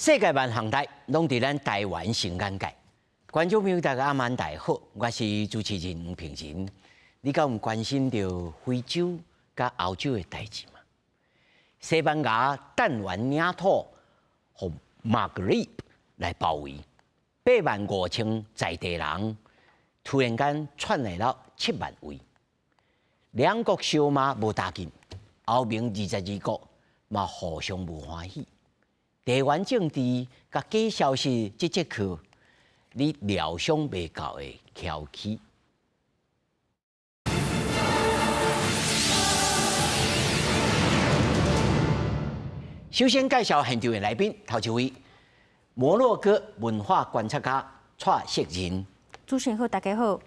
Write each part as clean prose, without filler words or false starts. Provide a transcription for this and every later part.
世界萬項代攏佇咱台灣新眼界。觀眾朋友大家暗晚大家好，我是主持人黃平仁。你敢有關心著非洲佮歐洲的代誌嗎？西班牙彈丸領土予馬格里來包圍，85,000在地人突然間竄來了7萬位。兩國相罵無打緊，歐盟22國嘛互相無歡喜。地緣政治佮假消息這節課，你料想袂到的蹺起。首先介紹現場的來賓，頭一位摩洛哥文化觀察家蔡錫仁。主持人好，大家好。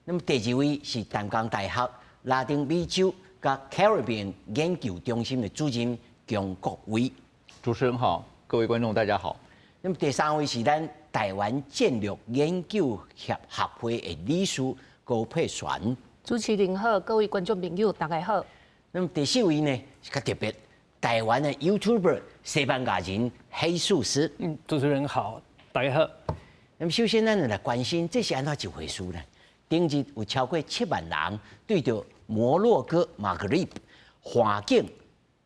那麼第二位是淡江大學拉丁美洲佮 Caribbean 研究中心的主任姜國威。主持人好。各位觀眾，大家好。那麼第三位是咱台灣戰略研究協學會的理事高佩璇。主持人好，各位觀眾朋友，大家好。那麼第四位呢是較特別，台灣的 YouTuber 西班牙人黑素斯。主持人好，大家好。那麼首先咱就來關心，這是按怎一回事呢？頂日有超過7萬人對著摩洛哥馬格里橫境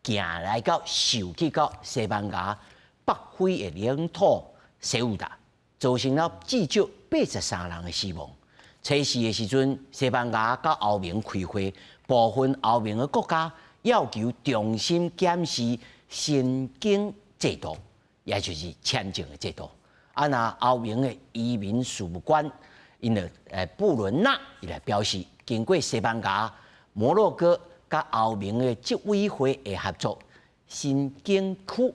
行來到受去到西班牙北非的領土西烏達，造成了至少83人的死亡。初四的時陣，西班牙佮歐盟開會，部分歐盟的國家要求重新檢視申根制度，也就是簽證的制度。啊，若歐盟的移民事務官𪜶就布倫納伊來表示，經過西班牙、摩洛哥佮歐盟的執委會的合作，申根區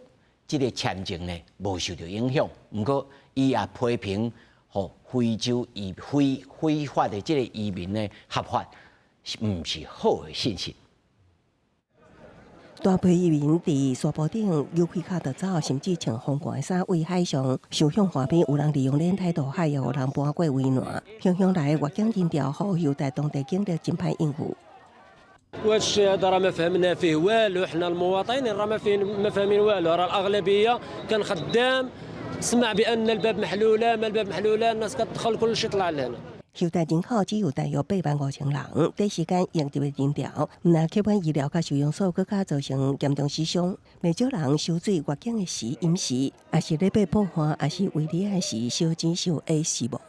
這個簽證呢無受著影響。毋過，伊也批評，予非洲移非非法的這個移民的合法，毋是好的信息。大批移民佇沙坡頂扭開跤就走，甚至穿風寒的衫對海上想向岸邊，有人利用輪胎渡海，也有人搬過圍欄。洶湧來越境人潮，予猶大當地警力真歹應付。وهذا الشيء هذا راه ما فهمنا فيه والو حنا المواطنين راه ما فين ما فاهمين والو راه الاغلبيه كان خدام سمع بان الباب محلوله ما الباب محلوله الناس كتدخل كل شيء طلع لهنا。猶大人口只有大約85,000人，短時間湧入的人潮，毋但客滿醫療佮收容所，閣較造成嚴重死傷。袂少人受水越境的時淹死，抑是咧爬破岸，抑是圍籬仔時燒錢燒會死亡。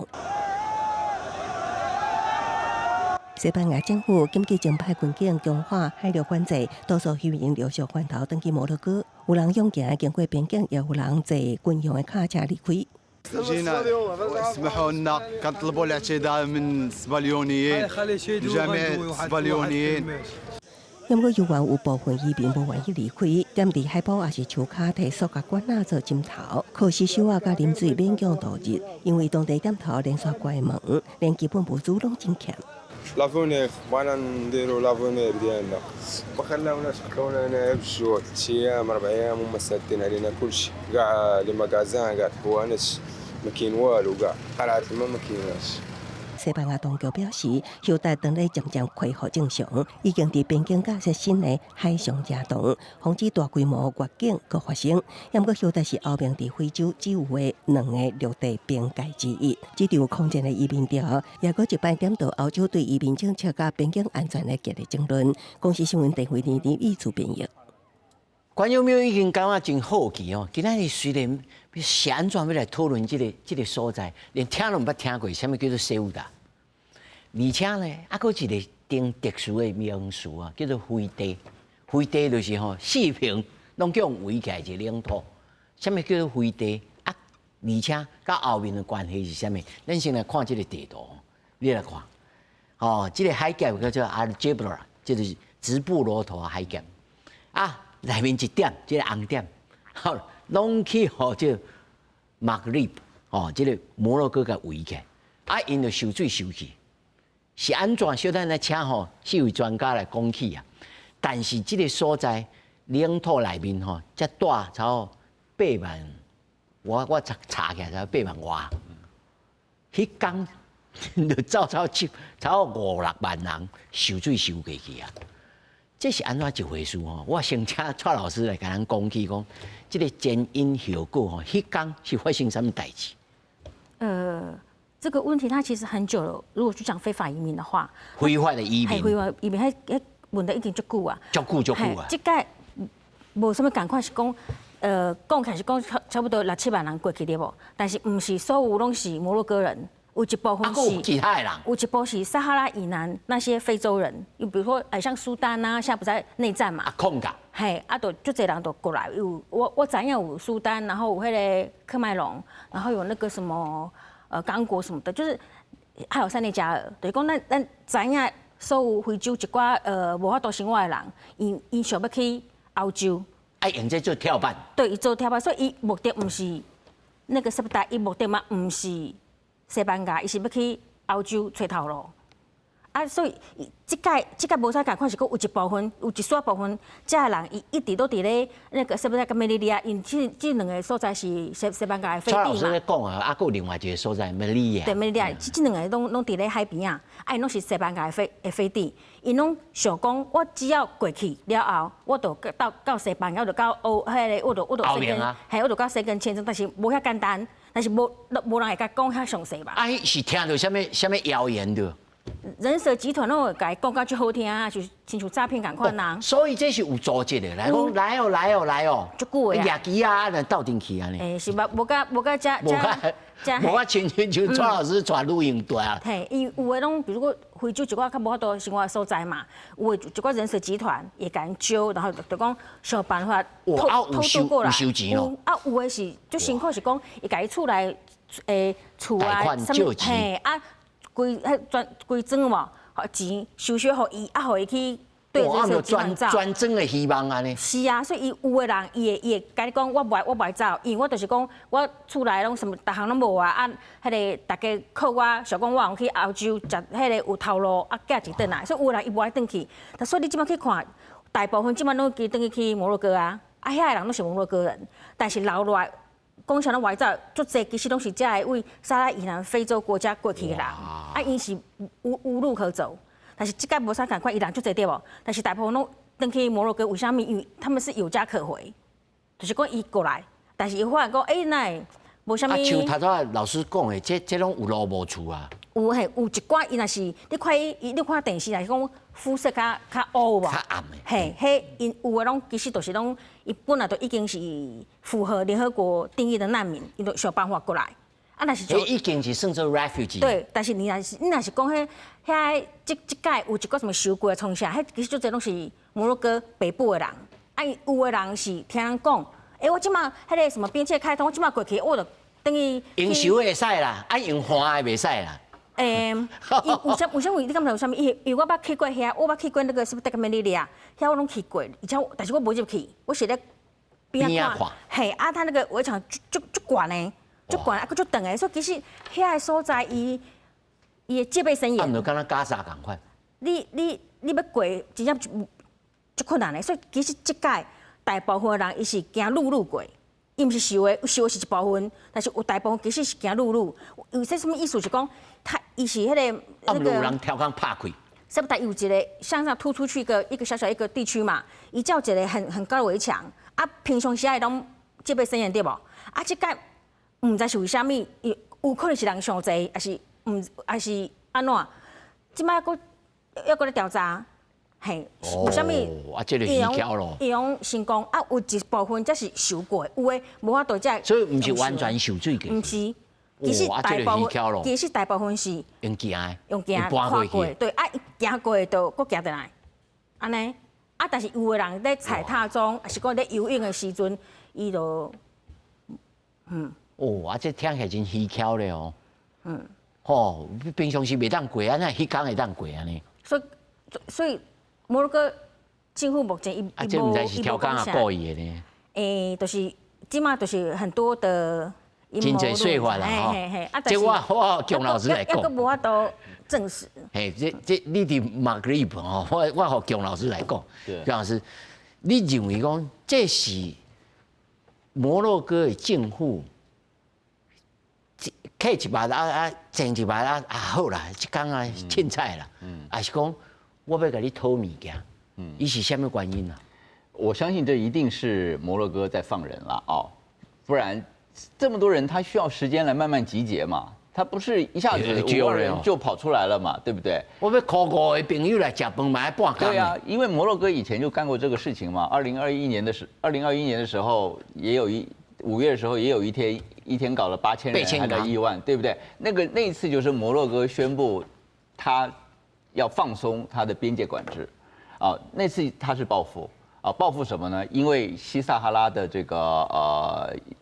西班牙政府緊急徵派軍警強化海陸管制，多數移民陸續返頭轉去摩洛哥。有人勇行經過邊境，也有人坐軍用的卡車離開。جينا اسمحوا لنا كنطلبوا الاعتذار من الاسبانيين جميع الاسبانيين。不過猶原有部分移民無願意離開，踮佇海埔抑是樹跤提塑膠罐仔做枕頭，靠施捨仔佮啉水勉強度日。因為當地店頭連續關門，連基本物資攏真欠。 l'avenir بغينا نديرو l'avenir ديالنا ما خلاوناش خلاونا هنا بالجوع 3 ايام 4 ايام هما سادين علينا كلشي كاع les magasins كاع الحوانت ما كاين والو كاع قرعه الماء ما كايناش。西班牙當局表示，猶大當咧漸漸恢復正常，已經佇邊境架設新的海上遮擋，防止大規模越境閣發生。毋過，猶大是歐盟佇非洲只有的兩个陸地邊界之一。這場空前的移民潮，也閣一擺點著歐洲對移民政策佮邊境安全的激烈爭論。公視新聞鄧慧玲李主編譯。觀眾朋友已經感覺真好奇哦，今仔日雖然是按怎欲來討論這個所在，連聽攏毋捌聽過，啥物叫做西烏達？而且呢，猶閣一个真特殊的名詞啊，叫做飛地。飛地就是吼四爿攏叫圍起來一个領土。啥物叫做飛地？啊，而且佮後面的關係是啥物？咱先來看這个地圖，你來看，哦，這个海峽叫做阿爾吉布拉，這就是直布羅陀海峽啊。內面一點，這个紅點，好，攏去予這馬格里哦，這个摩洛哥共圍起來，啊，𪜶就受水受去，是按怎？小等來請吼四位專家來講起啊。但是這个所在領土內面吼，才蹛差不多8萬，我查查起來才8萬外，彼工就走走七，差不多五六萬人受水受過去啊。這是按怎一回事吼？我先請蔡老師來共咱講起講，這個前因後果吼，彼工是發生啥物代誌？這個問題它其實很久了。如果去講非法移民的話，非法的移民，非法移民，彼彼問題已經足久啊，足久足久啊。這屆無啥物仝款是講，講起來是講差不多六七萬人過去對無？但是毋是所有攏是摩洛哥人。有一部分是其他的人，有一部分是撒哈拉以南那些非洲人，又比如說，哎，像蘇丹啊，現在不在內戰嘛，啊，控噶，嘿，啊，就足濟人都過來，有我知影有蘇丹，然後有彼個喀麥隆，然後有那個什麼剛果什麼的，就是還有塞內加爾，就是講咱知影所有非洲一寡無法度生活的人，𪜶想欲去歐洲，愛用這做跳板，對，伊做跳板，所以伊目的毋是那個什麼大，伊目的嘛毋是西班牙，伊是欲去歐洲揣頭路，啊，所以這屆無啥仝款是閣有一部分，有一小部分，這个人伊一直都佇咧那個塞不達佮美利利亞，因這兩個所在是西班牙的飛地嘛。蔡老師咧講啊，啊，閣有另外一個所在美利亞。對，美利亞，這兩個攏佇咧海邊仔，啊，𪜶攏是西班牙的飛地，𪜶攏想講，我只要過去了後，我就到西班牙，我就到歐，彼個我就歐盟啊，嘿，我就到申根簽證，但是無遐簡單。但是無人會共講遐詳細吧？啊，是聽著啥物啥物謠言著？人蛇集團攏會共伊講甲足好聽啊，就親像詐騙仝款啊。所以這是有組織的，來講來哦來哦來哦，足久的啊。掠機啊，來鬥陣去按呢。欸，是無無佮無佮遮遮無佮親像蔡老師帶旅行團啊。嘿，伊有的攏，比如講非洲一寡較無法度生活的所在嘛，有的一寡人蛇集團會共𪜶招，然後就講想辦法偷渡過來。有收錢哦。啊，有的是足辛苦，是講伊共伊厝內厝啊，啥物嘿啊，規彼捐規莊無，錢收收予伊，啊，予伊去對人蛇集團走。轉莊的希望按呢。是啊，所以伊有的人，伊會共你講，我無愛走，因為我就是講，我厝內攏啥物，逐項攏無啊，啊，彼個大家靠我，想講我通去歐洲食彼個有頭路，啊，寄錢轉來，所以有的人伊無愛轉去。但所以你這擺去看，大部分這擺攏去轉去摩洛哥啊，啊，遐个人攏是摩洛哥人，但是留落來。講啥攏無愛走，足濟其實攏是遮个為撒哈拉以南非洲國家過去的人，啊，𪜶是無路可走。但是這屆無啥仝款，伊人足濟對無？但是大部分攏轉去摩洛哥，為啥物？因為他們是有家可回，就是講伊過來，但是伊發現講，欸，哪會無啥物。啊，像頭拄老師講的，這攏有路無厝啊。有嘿，有一寡伊若是你看伊，你看電視，若是講膚色較烏無？較暗的。嘿，彼𪜶有的攏其實就是攏，伊本來就已經是符合聯合國定義的難民，伊就想辦法過來。啊，若是就已經是算做 refugee。對，但是你若是講彼遐這屆有一個什麼收過的創啥，彼其實足濟攏是摩洛哥北部的人。啊，有的人是聽人講，欸，我這馬彼個什麼邊界開通，我這馬過去，我就等於用收的會使啦，啊用還的袂使啦。欸，為啥物？你感覺為啥物？因為我捌去過遐，我捌去過那個什麼德格美利亞，遐我攏去過，而且但是我無入去，我是咧邊仔看。嘿，啊，他那個圍牆足懸的，足懸，啊，閣足長的，所以其實遐个所在，伊的戒備森嚴。啊，毋就敢若加沙仝款。你欲過，真正足困難的，所以其實這屆大部分的人，伊是行陸路過。伊毋是受的，受的是一部分，但是有大部分其實是行陸路。有這啥物意思？是講，他伊是彼個那個。有人跳空拍開。是不？有一個向上突出去一個小小一個地區嘛，伊造一個很高的圍牆。啊，平常時愛攏戒備森嚴對無？啊，這屆毋知是為啥物，有可能是人傷濟，抑是毋，抑是按怎？這擺閣猶閣咧調查。嘿，為啥物？啊，這個蹊蹺咯。伊用成功啊，有一部分才是受過，有的無法度才。所以毋是完全受罪過。毋是，其實大部分，其實大部分是用行的，用行跨過，對啊，行過就閣行轉來，按呢啊，但是有的人咧踩踏中，抑是講咧游泳的時陣，伊就。哦，啊，這聽起來真蹊蹺咧哦。吼，平常時袂當過，啊，哪彼工會當過按呢？所以摩洛哥政府目前伊啊，這毋知是刁工啊故意的呢？欸，就是這馬就是很多的真濟說法啦吼。這我姜老師來講，猶閣無法度證實。嘿，這你佇馬格里布吼，我予姜老師來講。姜老師，你認為講這是摩洛哥的政府客一擺啊啊，前一擺啊啊好啦，這工啊凊彩啦，抑是講我欲共你討物件，伊是啥物原因啊？我相信這一定是摩洛哥在放人了哦，不然這麼多人他需要時間來慢慢集結嘛，他不是一下子5萬人就跑出來了嘛，對不對？我欲 call 五個朋友來食飯嘛，半工。對啊，因為摩洛哥以前就幹過這個事情嘛。2021年的時候，也有一5月的時候也有一天，一天搞了8000人，還到1萬，對不對？那一次就是摩洛哥宣布他要放鬆他的邊界管制，啊，那次他是報復。啊，報復什麼呢？因為西撒哈拉的這個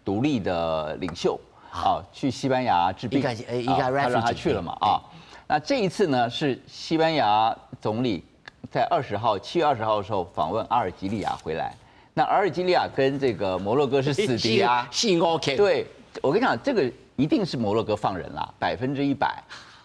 獨立的領袖啊，去西班牙治病，他讓他去了嘛啊。那這一次呢，是西班牙總理在二十號7月20號的時候訪問阿爾及利亞回來。那阿爾及利亞跟這個摩洛哥是死敵啊，四五 K。對，我跟你講，這個一定是摩洛哥放人了，100%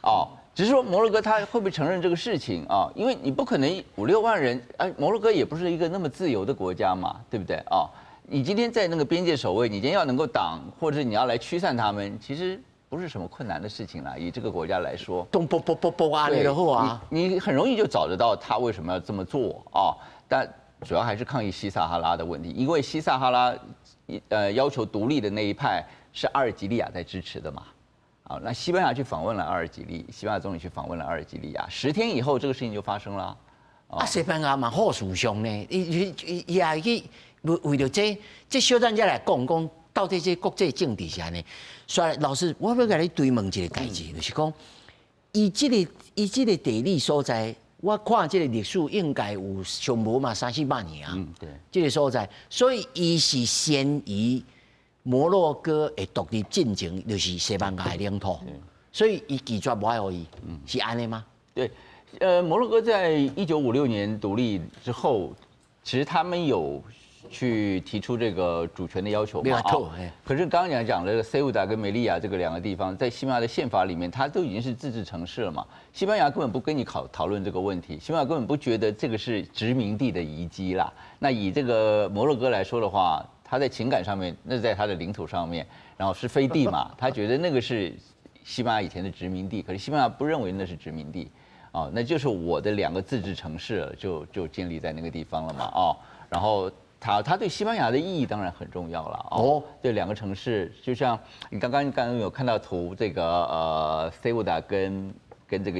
哦。只是說摩洛哥他會不會承認這個事情啊？因為你不可能五六萬人，哎，摩洛哥也不是一個那麼自由的國家嘛，對不對啊？你今天在那個邊界守衛，你今天要能夠擋，或者你要來驅散他們，其實不是什麼困難的事情啦。以這個國家來說，東啵啵啵啵啊，你的好啊，你很容易就找得到他為什麼要這麼做啊？但主要還是抗議西撒哈拉的問題，因為西撒哈拉，要求獨立的那一派是阿爾及利亞在支持的嘛。啊，那西班牙去訪問了阿爾及利，西班牙總理去訪問了阿爾及利亞，10天以後，這個事情就發生了。啊，西班牙嘛好思想呢，伊伊伊伊也去為為著這，這小等才來講講，到底這國際政治是按呢？所以老師，我欲共你追問一個代誌，就是講，伊這個地理所在，我看這個歷史應該有上無嘛三四百年啊。這個所在，所以伊是先於摩洛哥的獨立進程，就是西班牙的領土，所以伊拒絕無愛予伊，是按呢嗎？對，摩洛哥在1956年獨立之後，其實他們有去提出這個主權的要求嘛。可是剛剛講講這個塞烏達跟梅利亞這個兩個地方，在西班牙的憲法裡面，它都已經是自治城市了嘛。西班牙根本不跟你討論這個問題，西班牙根本不覺得這個是殖民地的遺跡啦。那以這個摩洛哥來說的話，他在情感上面，那在他的領土上面，然後是飛地嘛，他覺得那個是西班牙以前的殖民地，可是西班牙不認為那是殖民地，哦，那就是我的兩個自治城市就建立在那個地方了嘛，哦，然後他對西班牙的意義當然很重要了，哦，這兩個城市就像你剛剛有看到圖，這個塞烏達跟這個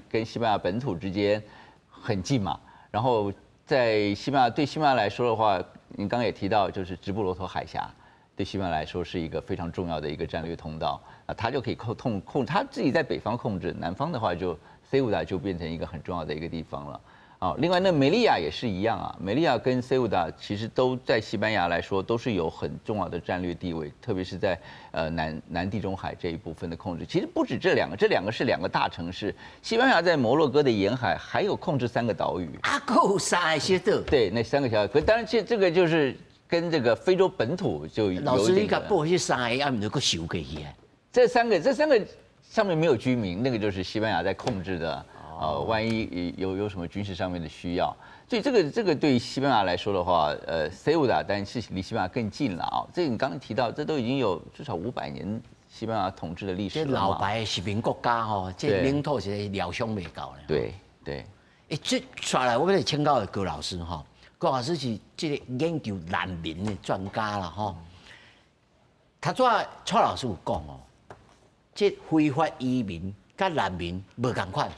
跟西班牙本土之間很近嘛，然後在西班牙對西班牙來說的話，你剛剛也提到，就是直布羅陀海峽，對西班牙來說是一個非常重要的一個戰略通道啊，他就可以控，他自己在北方控制，南方的話就塞烏達就變成一個很重要的一個地方了。啊，另外那梅利亞也是一樣啊，梅利亞跟塞烏達其實都在西班牙來說都是有很重要的戰略地位，特別是在南地中海這一部分的控制。其實不止這兩個，這兩個是兩個大城市。西班牙在摩洛哥的沿海還有控制三個島嶼。啊，閣有三個小島。對，那三個小島，可當然這個就是跟這個非洲本土就有老師，你共報彼三個，啊，毋著閣收過去啊？這三個上面沒有居民，那個就是西班牙在控制的。萬一有什麼軍事上面的需要，所以這個對西班牙來說的話，塞烏達當然是離西班牙更近了啊。這個你剛剛提到，這都已經有至少500年西班牙統治的歷史了。這老牌殖民國家吼，這領土是料想袂到的。欸，這紲來我欲來請教高老師吼，高老師是這個研究難民的專家啦吼。頭拄仔蔡老師有講哦，這非法移民佮難民無仝款。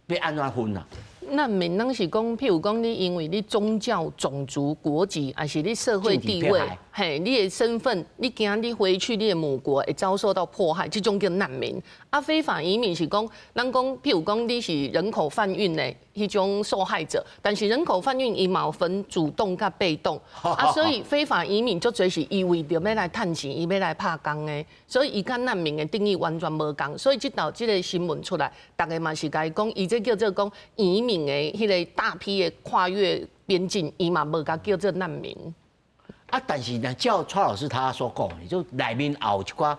欲按怎分啊？難民攏是講，譬如講你因為你宗教、種族、國籍，抑是你社會地位，嘿，你的身份，你驚你回去你的母國會遭受到迫害，這種叫難民。啊，非法移民是講，咱講，譬如講你是人口販運的彼種受害者，但是人口販運伊嘛有分主動佮被動，啊，所以非法移民足濟是伊為著欲來趁錢，伊欲來拍工的，所以伊佮難民的定義完全無仝。所以這道這個新聞出來，逐家嘛是共伊講，伊這叫做講移民的彼個大批的跨越邊境，伊嘛無共叫做難民。啊，但是呢，照蔡老師他所講的，就內面也有一寡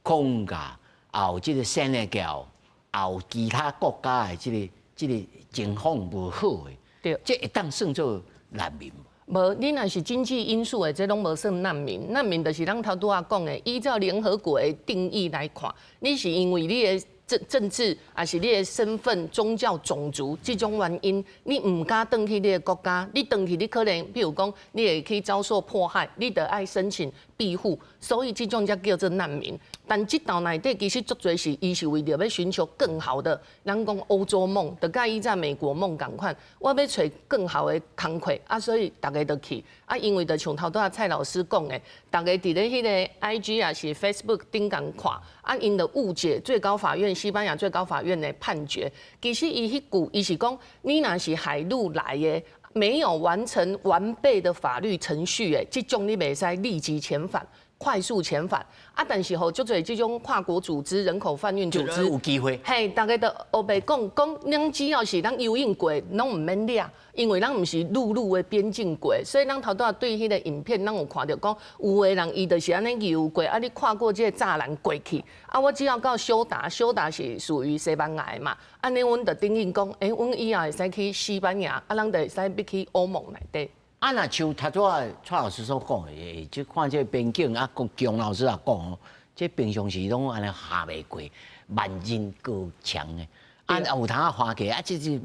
空架，也有這個塞內加爾，也有其他國家的這個情況無好的，這會當算做難民無？無，你若是經濟因素的，這攏無算難民。難民就是咱頭拄仔講的，依照聯合國的定義來看，你是因為你的政治，抑是你的身份、宗教、種族這種原因，你毋敢轉去你的國家，你轉去你可能，比如講，你會去遭受迫害，你著愛申請庇護，所以這種才叫做難民。但這道內底其實足濟是，伊是為著欲尋求更好的，咱講歐洲夢，就佮以前美國夢仝款，我欲揣更好的工課啊，所以逐家就去啊，因為就像頭拄仔蔡老師講的，逐家佇咧彼个 IG 抑是 Facebook 頂仝看，啊，𪜶就誤解最高法院西班牙最高法院的判決。其實伊彼句，伊是講你若是海路來的，沒有完成完備的法律程序的，這種你袂使立即遣返。快速遣返啊！但是予足濟這種跨國組織、人口販運組織有機會，嘿，逐家都烏白講講，咱只要是咱游泳過，攏毋免掠，因為咱毋是陸路的邊境過，所以咱頭拄仔對彼个影片，咱有看著講，有的人伊就是按呢游過，啊，你跨過這个柵欄過去，啊，我只要到休達，休達是屬於西班牙的嘛，按呢，阮就等於講，欸，阮以後會使去西班牙，啊，咱就會使欲去歐盟內底。啊，若像頭拄仔蔡老師所講的，就看這個邊境啊，姜老師也講哦，這平常時攏按呢下袂過萬仞高牆的，啊有通仔橫過，啊這是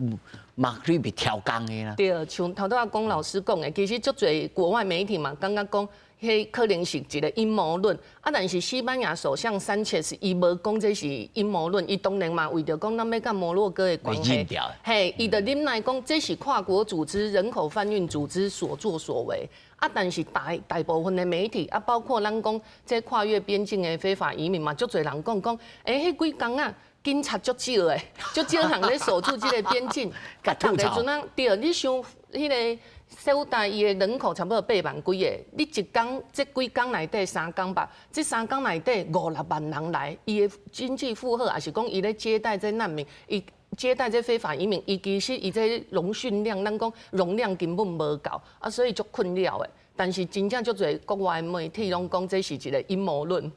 嘛去被超工的啦。對，像頭拄仔龔老師講的，其實足濟國外媒體嘛，感覺講，彼可能是一個陰謀論。啊，但是西班牙首相桑切斯伊無講這是陰謀論，伊當然嘛為著講咱欲佮摩洛哥的關係，嘿，伊就忍耐講這是跨國組織、人口販運組織所作所為。啊，但是大大部分的媒體啊，包括咱講這跨越邊境的非法移民嘛，足濟人講講，欸，彼幾工啊，警察足少的，足少人咧守住這个邊境。逐家陣啊，對，你想彼个塞烏達伊的人口差不多8萬幾个，你一工這幾工內底3工吧，這三工內底五六萬人來，伊的經濟負荷，抑是講伊咧接待這難民，伊接待這非法移民，伊其實伊這容訓量，咱講容量根本無夠，啊，所以足困擾的。但是真正足濟國外媒體攏講這是一个陰謀論。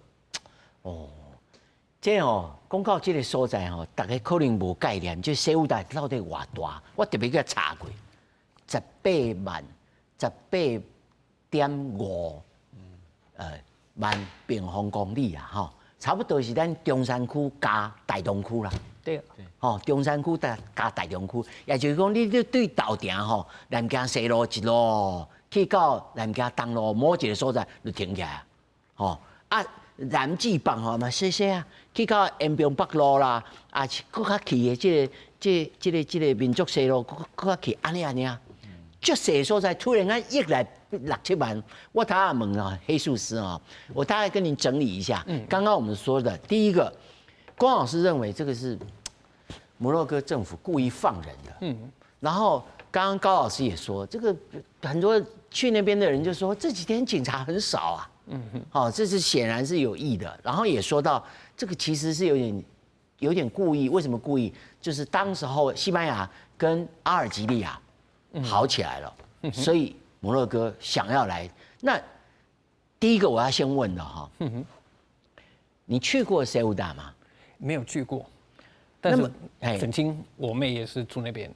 哦，這吼講到這个所在吼，逐家可能無概念，這西烏達到底偌大？我特別去查過，18萬18.5萬平方公里啊，吼，差不多是咱中山區加大同區啦。對。吼，中山區加大同區，也就是講，你對豆埕吼，南京西路一路去到南京東路某一个所在就停起來，吼啊，南至北吼嘛細細啊，去到延平北路啦，啊是閣較去的這个、這、這个、這个民族西路，閣閣較去按呢按呢啊，足細所在突然間溢來六七萬，我頭仔問啊，黑素斯啊，我大概跟您整理一下。剛剛我們說的第一個，郭老師認為這個是摩洛哥政府故意放人的。然後剛剛高老師也說，這個很多去那邊的人就說這幾天警察很少啊。好，這是顯然是有意的。然後也說到這個其實是有點故意。為什麼故意？就是當時候西班牙跟阿爾及利亞好起來了，所以摩洛哥想要來。那第一個我要先問的哈，你去過塞烏達嗎？沒有去過，但是曾經我妹也是住那邊，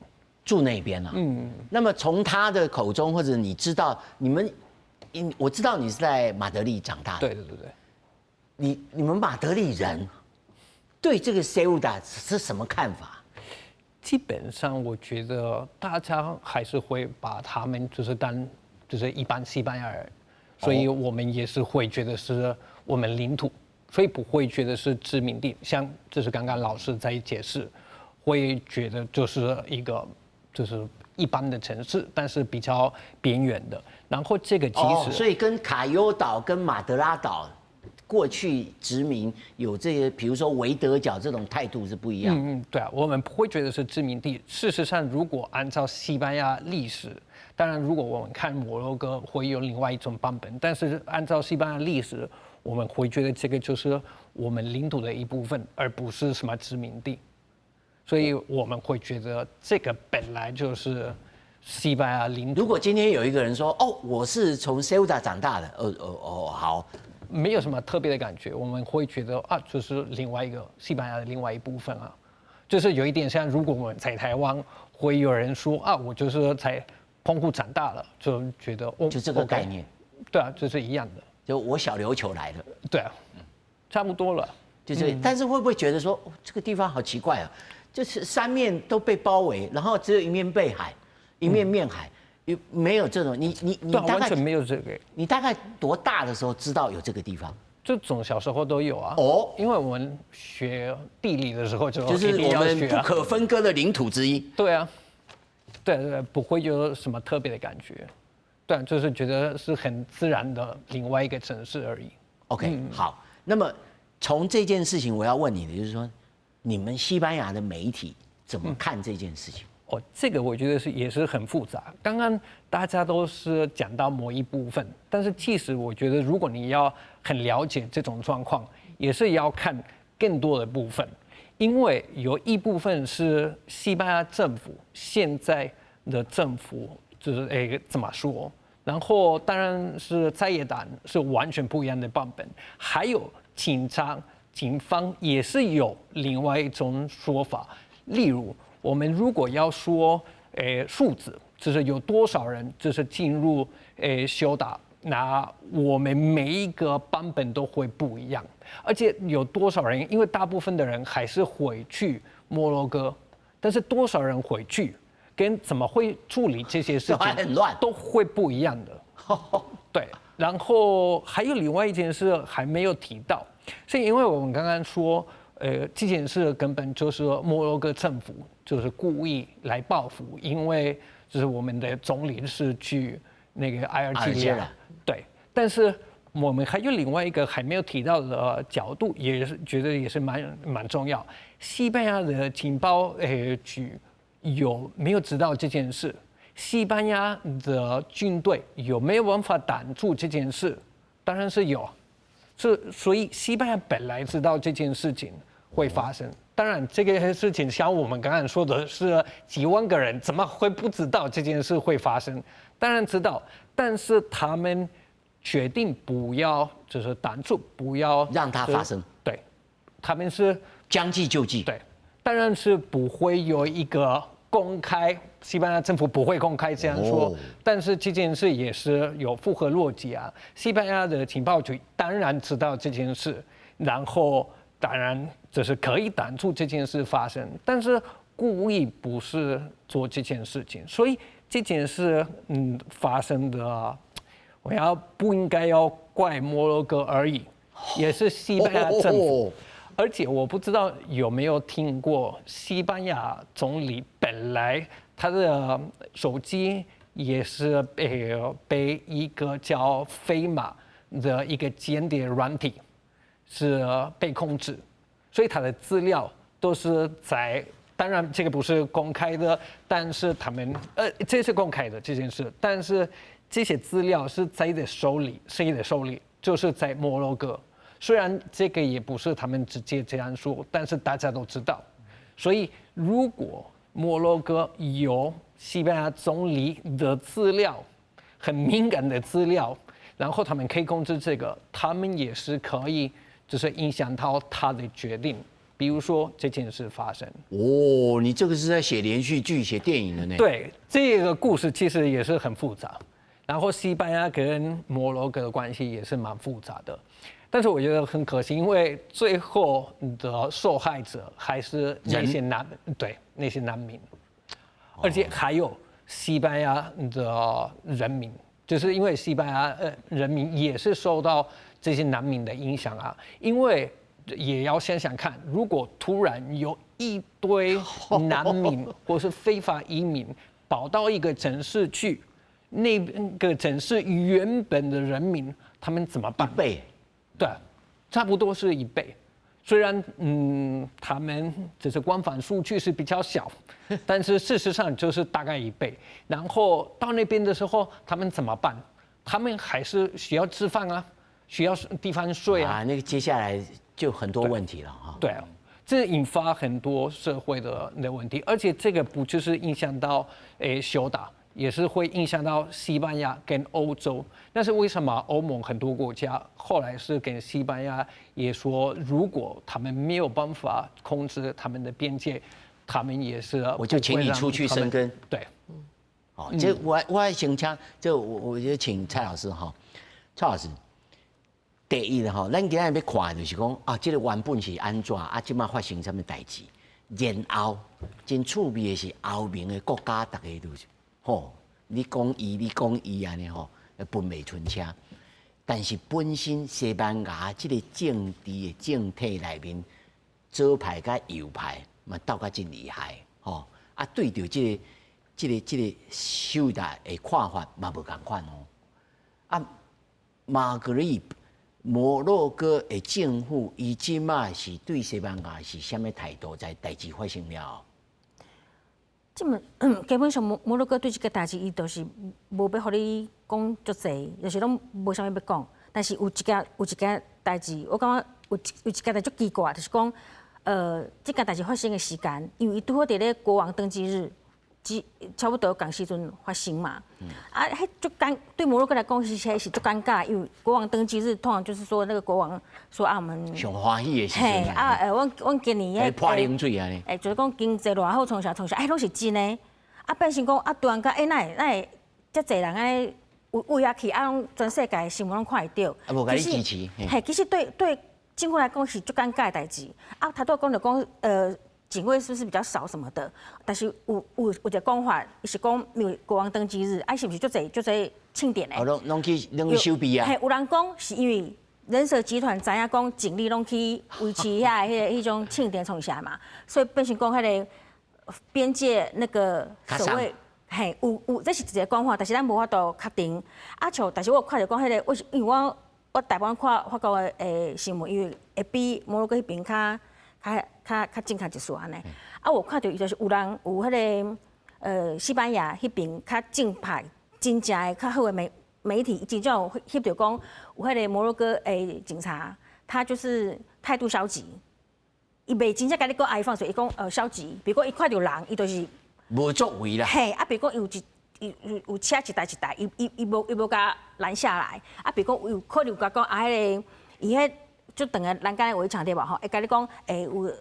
住那邊啊。那麼從他的口中，或者你知道你們，我知道你是在馬德里長大的。對對對對。你們馬德里人對這個塞烏達是什麼看法？基本上，我覺得大家還是會把他們就是當就是一般西班牙人，所以我們也是會覺得是我們領土，所以不會覺得是殖民地。像這是剛剛老師在解釋，會覺得就是一個就是一般的城市，但是比較邊緣的。然後這個其實，所以跟卡尤島跟馬德拉島過去殖民有這些，比如說維德角這種態度是不一樣。嗯嗯，對啊，我們不會覺得是殖民地。事實上，如果按照西班牙歷史，當然如果我們看摩洛哥會有另外一種版本，但是按照西班牙歷史，我們會覺得這個就是我們領土的一部分，而不是什麼殖民地。所以我們會覺得這個本來就是西班牙領土。如果今天有一個人說：“哦，我是從塞烏達長大的。”哦哦哦，好。沒有什麼特別的感覺，我們會覺得啊，就是另外一個西班牙的另外一部分啊，就是有一點像，如果我們在台灣，會有人說啊，我就是在澎湖長大了，就覺得哦，就這個概念，對啊，就是一樣的，就我小琉球來的，對啊，差不多了。就是，但是會不會覺得說，哦，這個地方好奇怪啊？就是三面都被包圍，然後只有一面背海，一面面海，有沒有這種？你大概完全沒有這個。你大概多大的時候知道有這個地方？這種小時候都有啊。哦，因為我們學地理的時候就就是我們不可分割的領土之一。對啊，對對，不會有什麼特別的感覺。對，就是覺得是很自然的另外一個城市而已。 OK，好，那麼從這件事情我要問你的就是說，你們西班牙的媒體怎麼看這件事情？哦，這個我覺得是也是很複雜。剛剛大家都是講到某一部分，但是其實我覺得，如果你要很了解這種狀況，也是要看更多的部分，因為有一部分是西班牙政府現在的政府就是怎麼說，然後當然是在野黨是完全不一樣的版本，還有警察、警方也是有另外一種說法，例如，我們如果要說，數字，就是有多少人就是進入休達，那我們每一個版本都會不一樣，而且有多少人，因為大部分的人還是回去摩洛哥，但是多少人回去，跟怎麼會處理這些事情，很亂，都會不一樣的。對，然後還有另外一件事還沒有提到，是因為我們剛剛說，這件事根本就是摩洛哥政府就是故意來報復，因為就是我們的總理是去那個阿爾及利亞，對。但是我們還有另外一個還沒有提到的角度，也是覺得也是蠻重要。西班牙的情報局有沒有知道這件事？西班牙的軍隊有沒有辦法擋住這件事？當然是有。是，所以西班牙本來知道這件事情會發生。當然，這個事情像我們剛剛說的是幾萬個人，怎麼會不知道這件事會發生？當然知道，但是他們決定不要，就是擋住，不要讓它發生。對，他們是將計就計。對，當然是不會有一個公開，西班牙政府不會公開這樣說，但是這件事也是有符合邏輯啊。西班牙的情報局當然知道這件事，然後當然就是可以擋住這件事發生，但是故意不是做這件事情，所以這件事發生的，我要不應該要怪摩洛哥而已，也是西班牙政府。而且我不知道有沒有聽過，西班牙總理本來他的手機也是被一個叫飛馬的一個間諜軟體是被控制，所以他的資料都是在，當然這個不是公開的，但是他們這是公開的這件事，但是這些資料是在的手裡，誰的手裡？就是在摩洛哥。雖然這個也不是他們直接這樣說，但是大家都知道。所以如果摩洛哥有西班牙總理的資料，很敏感的資料，然後他們可以控制這個，他們也是可以就是影響到他的決定。比如說這件事發生。哦，你這個是在寫連續劇、寫電影的呢？對，這個故事其實也是很複雜。然後西班牙跟摩洛哥的關係也是蠻複雜的。但是我覺得很可惜，因為最後的受害者還是那些難，對，那些難民，而且還有西班牙的人民，就是因為西班牙人民也是受到這些難民的影響啊。因為也要想想看，如果突然有一堆難民或是非法移民跑到一個城市去，那個城市原本的人民他們怎麼辦？一倍。對，差不多是一倍。雖然他們只是官方數據是比較小，但是事實上就是大概一倍。然後到那邊的時候，他們怎麼辦？他們還是需要吃飯啊，需要地方睡啊。啊，那個接下來就很多問題了哈。對啊，這引發很多社會的問題，而且這個不就是影響到休達，也是會影響到西班牙跟歐洲。但是為什麼歐盟很多國家後來是跟西班牙也說，如果他們沒有辦法控制他們的邊界，他們也是我就請你出去生根。對，好，這我先請，這我就請蔡老師哈，蔡老師，第一吼，咱今仔日欲看的就是講啊，這個原本是按怎啊，這馬發生啥物代誌？然後真趣味的是，歐盟的國家逐家都是吼，你講伊，你講伊按呢吼，分袂清楚。但是本身西班牙這個政治的政體內面，左派佮右派嘛鬥甲真厲害吼。啊，對著這個西烏達的看法嘛無仝款哦。啊，馬格里摩洛哥的政府，伊這馬是對西班牙是啥物態度？在代誌發生了後，這麼基本上摩洛哥對這個代誌，伊就是無欲予你講足濟，就是攏無啥物欲講。但是有一件代誌，我感覺有一件代誌足奇怪，就是講，這件代誌發生的時間，因為伊拄好佇咧國王登基日，只差不多仝時陣發生嘛。啊，彼足尷對摩洛哥來講是彼是足尷尬，因為國王登基日通常就是說那個國王說啊，我們上歡喜的時陣。嘿啊，阮今年彼潑冷水按呢。就是講經濟偌好，創啥創啥，哎，攏是真的。啊，變成講啊，突然間，欸，哪會哪會遮濟人按呢為為遐去，啊，攏全世界新聞攏看會著。啊，無共你支持。嘿，其實對政府來講是足尷尬的代誌。啊，頭拄仔講著講，警衛是不是比較少什麼的？但是有一個講法，伊是講因為國王登基日，啊，是毋是足濟足濟慶典的？哦，攏去守備啊？嘿，有人講是因為人蛇集團知影講警力攏去維持遐彼個彼種慶典創啥嘛，所以變成講彼個邊界那個所謂嘿有這是一個講法，但是咱無法度確定。啊，像但是我有看著講彼個，我是因為我大部分看法國的新聞，因為會比摩洛哥彼邊較正確一絲按呢。啊，我看著伊就是有人有彼個西班牙彼邊較正派、真正的較好的媒體，真正有翕著講有彼個摩洛哥的警察，他就是態度消極，伊袂真正共你講愛放水，伊講消極，比如講伊看著人，伊就是無作為啦。嘿，啊，比如講有一有車一台一台，伊無共攔下來，啊，比如講有可能有共講啊，彼個伊彼就長的欄杆的圍牆對無吼，會共你講有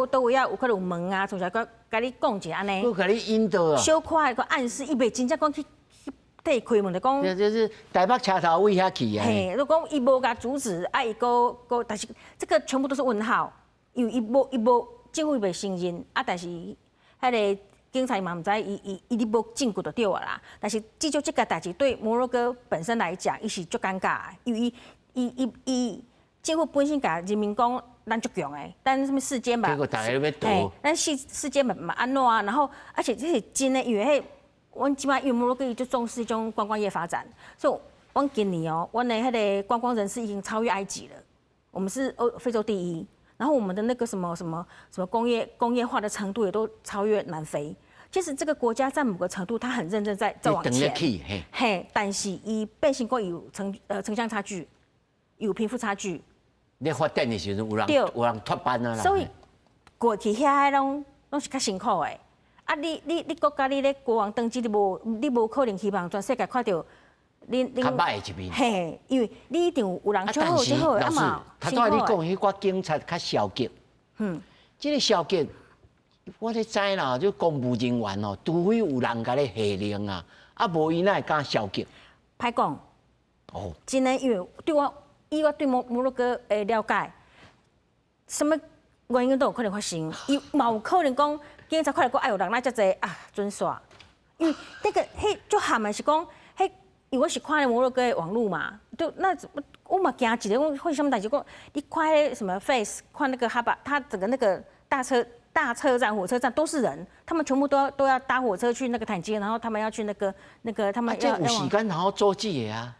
佗位仔有可能有門啊，創啥閣共你講一下按呢。閣共你引導啊。小可的閣暗示，伊袂真正講去替伊開門就講。就是台北車頭位遐去啊。嘿，如果講伊無共阻止，啊，伊閣閣，但是這個全部都是問號，因為伊無政府袂承認，啊，但是彼個警察嘛毋知伊伊你無證據就對啊啦。但是至少這個代誌對摩洛哥本身來講，伊是足尷尬的，因為伊政府本身共人民講，咱足強的，咱啥物世間嘛，結果大家欲逃。咱世間嘛嘛按怎啊？然後而且這是真的，因為彼阮這擺因為摩洛哥伊足重視這種觀光業發展，所以阮今年哦，阮的彼個觀光人次已經超越埃及了，我們是非洲第一。然後我們的那個什麼什麼什麼工業化的程度也都超越南非。其實這個國家在某個程度，他很認真在往前。嘿，但是伊變成講有城鄉差距，有貧富差距。你發展的時陣有人有人脫班啊。所以過去遐个攏是較辛苦的。啊你國家你咧國王登基，你無可能希望全世界看著恁較歹的一面。嘿，因為你一定有人足好足好啊嘛。頭拄仔你講彼寡警察較消極。這個消極，我咧知啦，就公務人員哦，除非有人共你下令啊，啊無伊哪會敢消極？歹講。哦。真的，因為對我以我對摩洛哥的了解，啥物原因都有可能發生。伊嘛有可能講警察看著講，哎喲人來遮濟啊，準煞。因為那個彼足譀的是講，彼因為我是看摩洛哥的網路嘛，就那我嘛驚一個，講發生啥物代誌？講你看彼什麼 Face，看那個哈巴，他整個那個大車站、火車站都是人，他們全部都要搭火車去那個坦吉，然後他們要去那個他們要。這有時間好阻止的啊。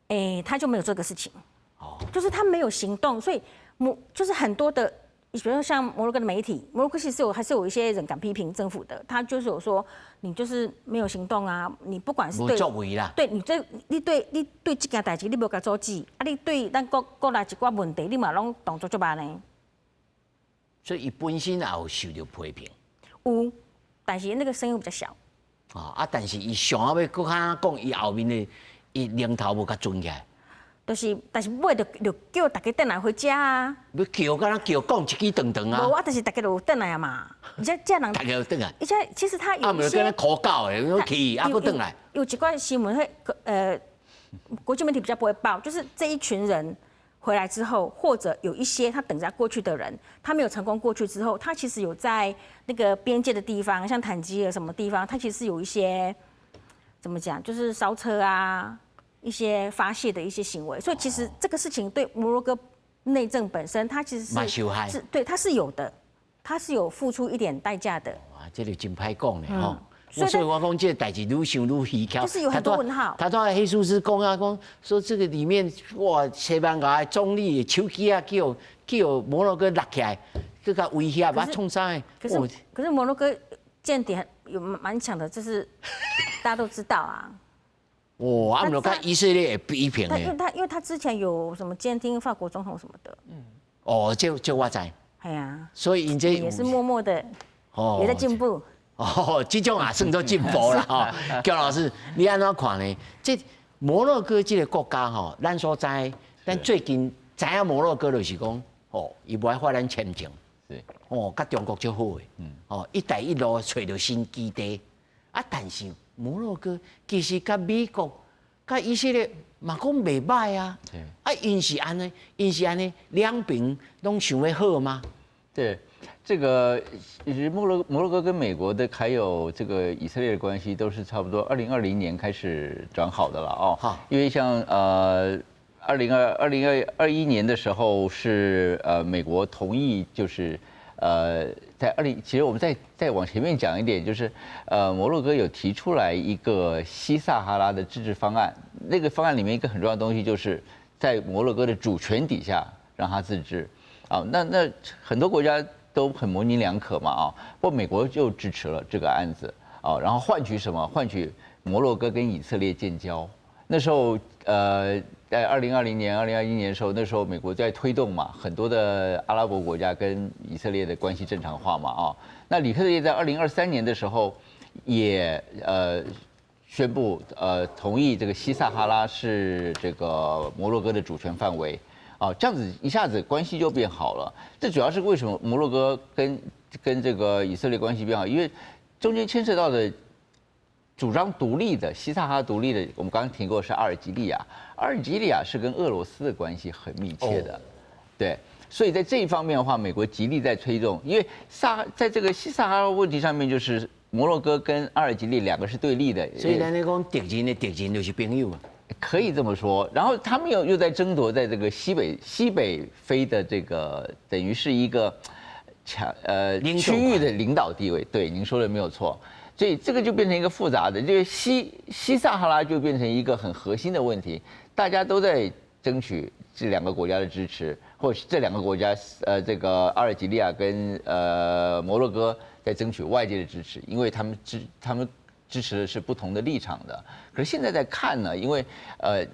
欸，他就沒有這個事情，哦，就是他沒有行動，所以就是很多的，比如說像摩洛哥的媒體，摩洛哥其實有還是有一些人敢批評政府的，他就是有說你就是沒有行動啊，你不管是對，作為啦，對你這你對這件代誌你無共阻止，啊，你對咱國內一寡問題，你嘛攏動作足慢呢。所以伊本身也有受著批評，有，但是那個聲音比較小。啊，但是伊上後尾閣較講，伊後面的伊龍頭無共攢起來。就是，但是尾就叫大家轉來回家啊。欲叫，敢若叫講一支長長啊。無啊，就是大家就轉來啊嘛。而且這人。大家就轉來。而且其實他有些。啊，毋是敢若苦狗的，去啊，閣轉來。有一寡新聞，彼國際媒體比較不會報，就是這一群人回來之後，或者有一些他等著過去的人，他沒有成功過去之後，他其實有在那個邊界的地方，像坦吉爾什麼地方，他其實有一些怎麼講，就是燒車啊，一些發洩的一些行為。所以其實這個事情對摩洛哥內政本身，它其實是對，它是有的，它是有付出一點代價的。哇，這就真歹講咧吼。所以我講這個代誌愈想愈蹊蹺。就是有很多問號。他都黑蘇斯講啊，講說這個裡面哇，西班牙的總理的手機啊，叫摩洛哥錄起來，閣共威脅啊，創啥？可是摩洛哥間諜有蠻強的，這是大家都知道啊。哇，啊，毋著以色列會批評的。因為他之前有什麼監聽法國總統什麼的。嗯。哦，這我知。係啊。所以𪜶這也是默默的，也在進步。哦，這種也算做進步啦吼。姜老師，你按怎看呢？這摩洛哥這個國家吼，咱所知，咱最近知影摩洛哥就是講，哦，伊無愛發咱簽證，哦，佮中國足好的，哦，一帶一路揣著新基地，啊，但是摩洛哥其實佮美國、佮以色列嘛講袂䆀啊，啊，𪜶是按呢，𪜶是按呢，兩邊攏想欲好嗎？對。這個其實摩洛哥跟美國的還有這個以色列的關係都是差不多2020年開始轉好的了哦。好，因為像2021年的時候是美國同意就是在二零其實我們再往前面講一點，就是摩洛哥有提出來一個西撒哈拉的自治方案，那個方案裡面一個很重要的東西就是在摩洛哥的主權底下讓它自治啊。那很多國家都很模棱兩可嘛啊，不過美國就支持了這個案子啊，然後換取什麼？換取摩洛哥跟以色列建交。那時候在2020年、2021年的時候，那時候美國在推動嘛，很多的阿拉伯國家跟以色列的關係正常化嘛啊。那以色列在2023年的時候也宣布同意這個西撒哈拉是這個摩洛哥的主權範圍。哦，這樣子一下子關係就變好了。這主要是為什麼摩洛哥跟這個以色列關係變好？因為中間牽涉到的主張獨立的西撒哈拉獨立的，我們剛剛提過是阿爾及利亞，阿爾及利亞是跟俄羅斯的關係很密切的，對，所以在這一方面的話，美國極力在推動，因為在這個西撒哈拉問題上面，就是摩洛哥跟阿爾及利亞兩個是對立的。所以咱咧講敵人的敵人就是朋友啊。可以這麼說，然後他們又在爭奪在這個西北非的這個等於是一個強區域的領導地位。對，您說的沒有錯，所以這個就變成一個複雜的，這個西撒哈拉就變成一個很核心的問題，大家都在爭取這兩個國家的支持，或是這兩個國家這個阿爾及利亞跟摩洛哥在爭取外界的支持，因為他們支持的是不同的立場的，可是現在在看呢，因為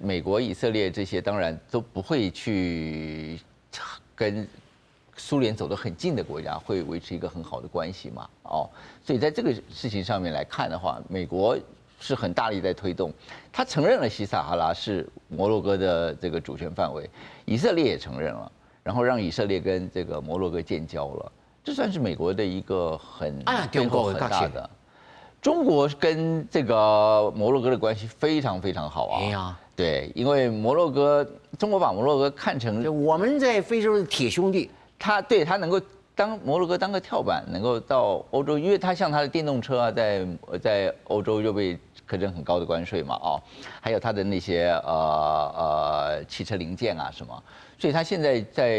美國、以色列這些當然都不會去跟蘇聯走得很近的國家會維持一個很好的關係嘛，哦，所以在這個事情上面來看的話，美國是很大力在推動，他承認了西撒哈拉是摩洛哥的這個主權範圍，以色列也承認了，然後讓以色列跟這個摩洛哥建交了，這算是美國的一個很中國很大的。中國跟這個摩洛哥的關係非常非常好啊。對，因為摩洛哥，中國把摩洛哥看成我們在非洲是鐵兄弟，他能夠當摩洛哥當個跳板，能夠到歐洲，因為他像他的電動車啊，在歐洲就被課徵很高的關稅嘛，哦，還有他的那些汽車零件啊什麼，所以他現在在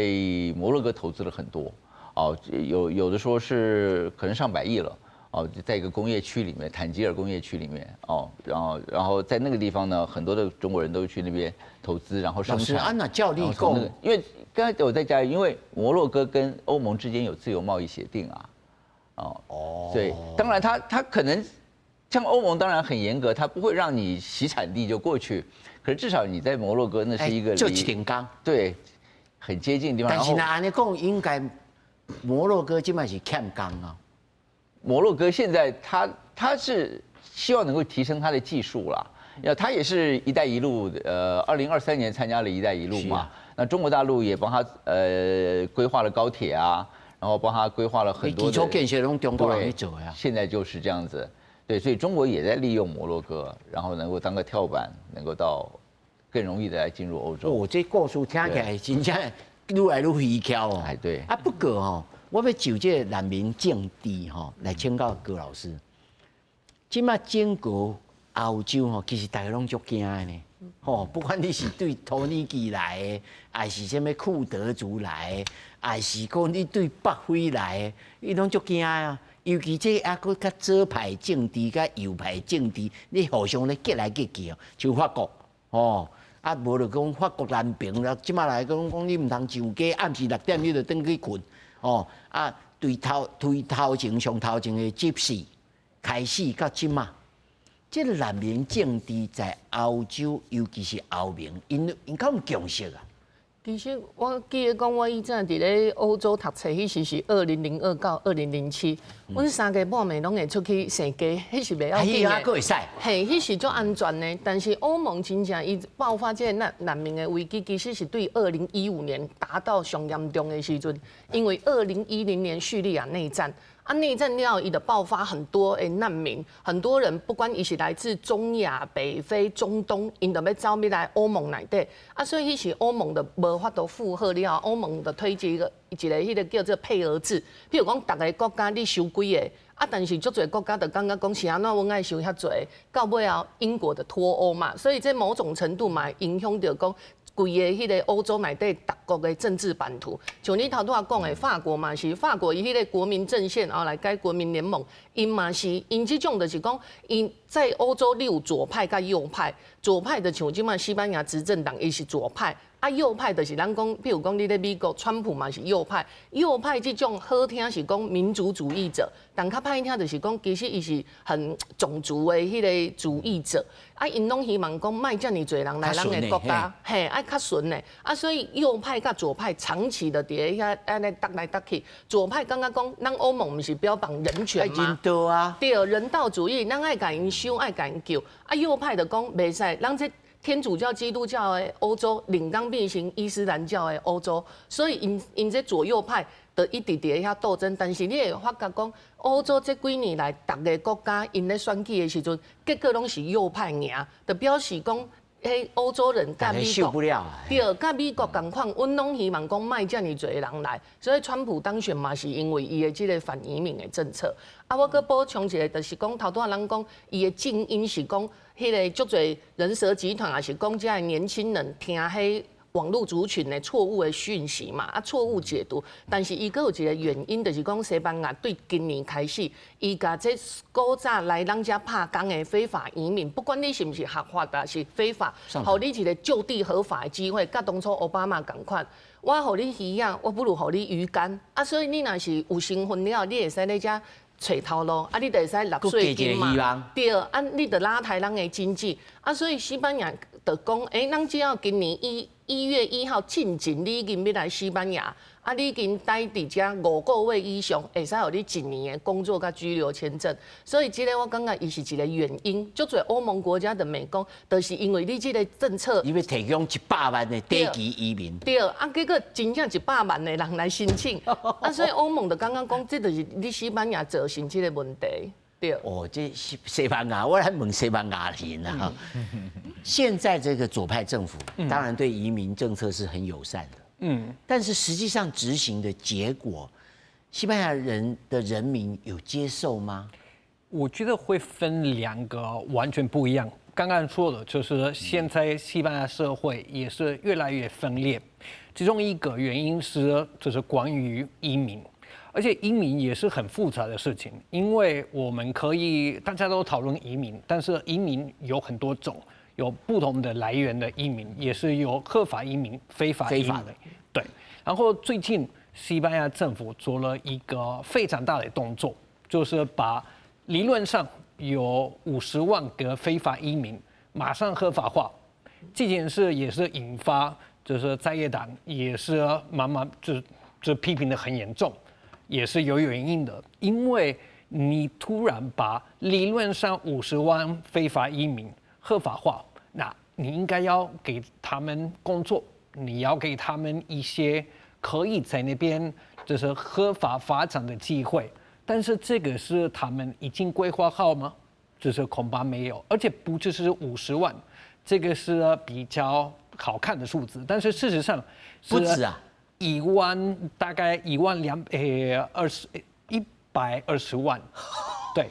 摩洛哥投資了很多，哦，有的說是可能上百億了。哦，在一個工業區裡面，坦吉爾工業區裡面，哦，然後在那個地方呢，很多的中國人都去那邊投資，然後生產。啊，那照你講，因為剛才我在講，因為摩洛哥跟歐盟之間有自由貿易協定啊，哦哦，對，當然他可能像歐盟當然很嚴格，他不會讓你洗產地就過去，可是至少你在摩洛哥那是一個做一點工，對，很接近的地方。但是呢，按呢講應該摩洛哥這擺是欠工啊。摩洛哥現在他是希望能夠提升他的技術啦，要他也是一帶一路，2023年參加了一帶一路嘛，那中國大陸也幫他規劃了高鐵啊，然後幫他規劃了很多。基礎建設攏中國人去做呀。現在就是這樣子，對，所以中國也在利用摩洛哥，然後能夠當個跳板，能夠到更容易的來進入歐洲。哦，這故事聽起來真正愈來愈蹊蹺哦。哎，對。啊，不過吼，我欲就這個難民政治吼來請教高老師。這馬整個歐洲吼，其實大家攏足驚的呢。吼，不管你是對土耳其來的，還是啥物庫德族來的，還是講你對北非來的，伊攏足驚啊。尤其這猶閣較左派政治佮右派政治，你互相咧激來激去哦。像法國，吼，啊無就講法國難民啦，這馬來講講你毋通上街，暗時6點你就轉去睏，哦，啊，對頭前上頭前的執事開始到這馬，這個難民政治在歐洲，尤其是歐盟，𪜶𪜶敢有共識啊？其實我記得講，我以前佇咧歐洲讀冊，彼時是2002到2007，阮三更半暝攏會出去踅街，彼是袂要緊的。閣會使。嘿，彼是足安全的。但是歐盟真正伊爆發這個難民的危機，其實是對2015年達到上嚴重的時陣，因為2010年敘利亞內戰。啊，內戰了後，伊就爆發很多的難民，很多人不管伊是來自中亞、北非、中東，𪜶就欲走欲來歐盟內底。啊，所以彼時歐盟就無法度負荷了後，歐盟就推這個一個彼個叫做配額制。譬如講，逐个國家你收幾个，啊，但是足濟國家就感覺講是按怎阮愛收遐濟，到尾後英國就脫歐嘛，所以這某種程度嘛影響著講規个彼個歐洲內底逐國的政治版圖。像你頭拄仔講的，法國嘛是法國伊彼個國民陣線後來改國民聯盟，𪜶嘛是𪜶這種就是講，𪜶在歐洲你有左派佮右派，左派的像這馬西班牙執政黨，伊是左派。啊，右派就是咱講，譬如講你咧美國，川普嘛是右派。右派這種好聽是講民族主義者，但較歹聽就是講，其實伊是很種族的彼個主義者。啊，𪜶攏希望講莫遮爾濟人來咱的國家，嘿，愛較順的。啊，所以右派佮左派長期的佇遐按呢鬥來鬥去。左派感覺講，咱歐盟毋是標榜人權嗎？人道啊。對，人道主義，咱愛共𪜶收，愛共𪜶救。啊，右派就講袂使，咱這天主教、基督教的歐洲，領剛變成伊斯蘭教的歐洲，所以𪜶𪜶這左右派就一直佇遐鬥爭。但是你會發覺講，歐洲這幾年來，逐个國家𪜶咧選舉的時陣，結果攏是右派贏，就表示講，彼歐洲人佮美國，對，佮美國仝款，阮攏希望講莫遮爾濟人來，所以川普當選嘛是因為伊的這個反移民的政策。啊，我閣補充一個，就是講頭拄仔人講，伊的靜音是講，彼個足濟人蛇集團，也是講遮的年輕人聽彼網路族群的錯誤的訊息嘛，啊錯誤解讀。但是伊閣有一個原因，就是講西班牙對今年開始，伊共這古早來咱遮拍工的非法移民，不管你是毋是合法的，是非法，予你一個就地合法的機會，佮當初奧巴馬仝款。我予你魚仔，我不如予你魚竿。啊，所以你若是有身份了，你會使咧遮揣頭路，啊，你就會使納稅金嘛。對，啊，你就拉抬咱的經濟。啊，所以西班牙就講，欸，咱只要今年1月1號進前，你已經欲來西班牙，啊，你已經待佇遮5個月以上，會使予你一年的工作佮居留簽證。所以這個我感覺伊是一個原因。足濟歐盟國家的美講，就是因為你這個政策，伊欲提供100萬的短期移民。對，啊，結果真正100萬的人來申請，啊，所以歐盟就感覺講，這就是你西班牙造成這個問題。對。哦，這西班牙，我來問西班牙人啊。現在這個左派政府當然對移民政策是很友善的，但是實際上執行的結果，西班牙人的人民有接受嗎？我覺得會分兩個完全不一樣。剛剛說的就是現在西班牙社會也是越來越分裂，其中一個原因是就是關於移民。而且移民也是很複雜的事情，因為我們可以大家都討論移民，但是移民有很多種，有不同的來源的移民，也是有合法移民、非法移民。對。然後最近西班牙政府做了一個非常大的動作，就是把理論上有50萬個非法移民馬上合法化。這件事也是引發，就是在野黨也是慢慢就批評得很嚴重。也是有原因的，因為你突然把理論上50萬非法移民合法化，那你應該要給他們工作，你要給他們一些可以在那邊就是合法發展的機會。但是這個是他們已經規劃好嗎？就是恐怕沒有，而且不只是五十萬，这个是比较好看的数字，但是事实上不止啊，一万大概一万两二十120万，对，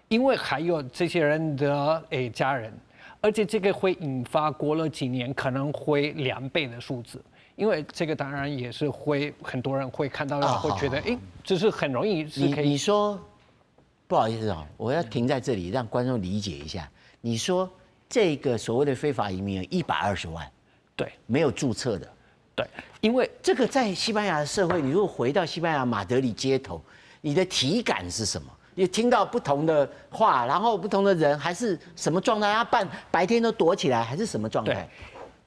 因为还有这些人的家人，而且这个会引发过了几年可能会2倍的数字。因为这个当然也是会很多人会看到，会觉得哎，这是很容易是可以。你说不好意思啊，我要停在这里让观众理解一下。你说这个所谓的非法移民有一百二十万，对，没有注册的，对，因为这个在西班牙的社会，你如果回到西班牙马德里街头，你的体感是什么？你听到不同的话，然后不同的人，还是什么状态？他半白天都躲起来，还是什么状态？